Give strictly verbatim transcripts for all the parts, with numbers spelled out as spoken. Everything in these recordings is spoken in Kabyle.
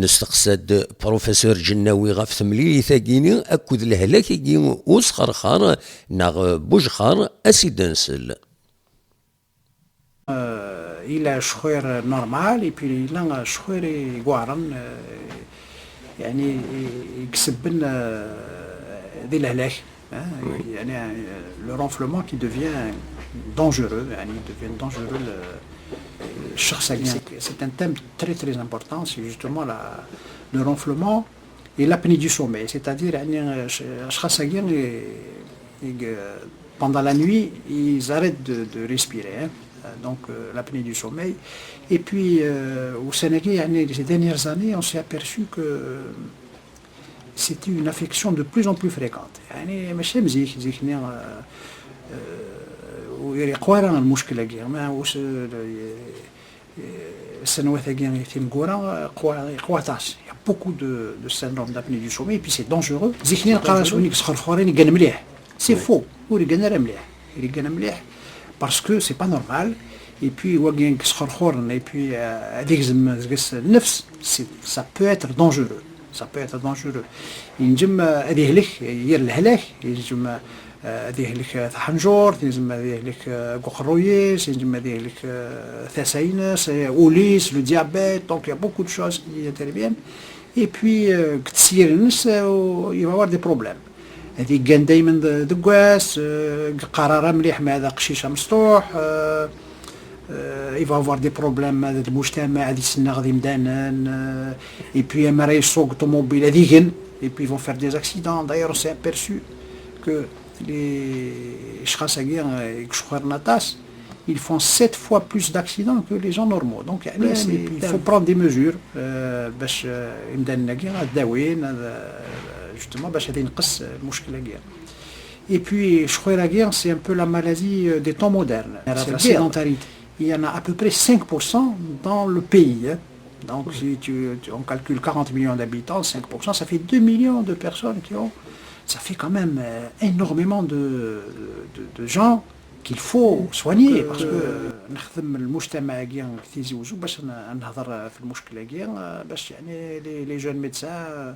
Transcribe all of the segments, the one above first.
Nesteqsa-d Professeur Ǧennawi ɣef temlilit-agi-ni akked lehlak-agi usxerxer neɣ bujxer, a s-id-nsel. Il a ccxir normal et puis il a ccxir iguɛren, يعني يكسبن des lehlak. يعني le renflement qui devient dangereux, يعني il devient dangereux. C'est un thème très très important, c'est justement la, le renflement et l'apnée du sommeil, c'est-à-dire يعني اشخاص pendant la nuit ils arrêtent de, de respirer, hein. Donc euh, l'apnée du sommeil. Et puis euh, au Sénégal, يعني, ces dernières années, on s'est aperçu que c'était une affection de plus en plus fréquente. يعني ماشي مزيك زيكني يقوى المشكل كي ما واش السنوات كي تيمكورا قوى قوى تاس. Il y a beaucoup de, de syndrome d'apnée du sommeil et puis c'est dangereux. زيكني نقرا سونيك سخرخورين يقن مليح. C'est faux. وريقن راه مليح. ريقن مليح. Parce que c'est pas normal. Et puis واقين سخرخورن et puis هذيك زعما النفس, ça peut être dangereux. Ça peut être dangereux. ينجم هذه هلك ير الهلاك ينجم هذه هلك تحنجور ينجم هذه هلك قخرويس ينجم هذه هلك ثساينس, أوليس, le diabète. Donc il y a beaucoup de choses qui interviennent. Et puis تسير النفس, il va avoir des problèmes. هذه كان دائما دقاس قرار مليح مع هذا قشيشه مسطوح. Il va avoir des problèmes مع المجتمع غادي يسنى غادي مدانن. Et puis اما راه يسوق طوموبيل هذه يقن. Et puis ils vont faire des accidents. D'ailleurs on s'est aperçu que les اشخاص هكا يكشخوا نطاس, ils font sept fois plus d'accidents que les gens normaux. Donc يعني, il faut prendre des mesures باش امداننا كي غاداوين, justement باش هذا ينقص المشكل كي. Et puis الشخيره كي c'est un peu la maladie des temps modernes, c'est la sédentarité. Il y en a à peu près cinq pour cent dans le pays. Donc si tu, tu, on calcule quarante millions d'habitants, cinq pour cent, ça fait deux millions de personnes qui ont, ça fait quand même énormément de, de, de gens qu'il faut soigner parce que نخدم المجتمع كي تيزي وزو باش نهضر في المشكل كي باش يعني les, les jeunes médecins,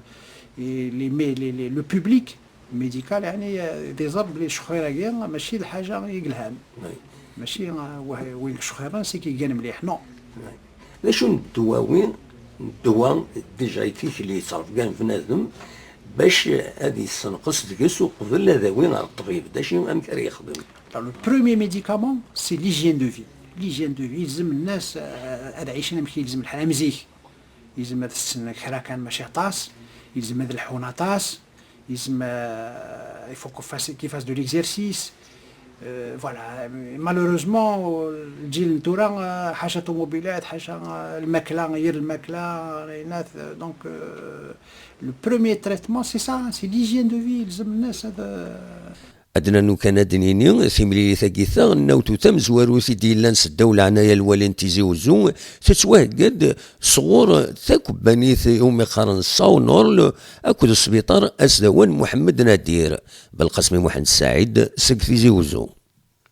les, les, les, le public médical يعني ديزاب بلي الشخيره كي ماشي الحاجه يقلهان. ماشي وين الشخيره c'est كي كان مليح, non. D acu n ddwawi, ddwa déjà i tikli yettṛebgan bnadem bac ad yessenqes deg-s uqbel ad awi ɣer ṭṭbib? D acu, amek ara yexdem? Le premier médicament, c'est l'hygiène de vie. L'hygiène de vie, yelzem nnas ad ɛicen amek yelzem lḥal am zik. Yelzem ad ssen kra kan mačči aṭas, yelzem ad lḥun aṭas, yelzem, il faut qu'ils fassent de l'exercice. Voilà, malheureusement الجيل n tura حاشا طوموبيلات, حاشا الماكله, غير الماكله, donc le premier traitement c'est ça, c'est l'hygiène de vie. يلزم الناس هذا. Adnan ukan ad d-nini, timlilit-agi taɣelnawt tamezwarut i d-yellan seddaw leɛnaya n lwali n Tizi Uzzu, tettwahegga-d sɣur takebbanit umi qqaren Sawnurl akked sbiṭar asdawan Muḥemmed Nadir. Belqasmi Muḥend Saɛid seg Tizi Uzzu.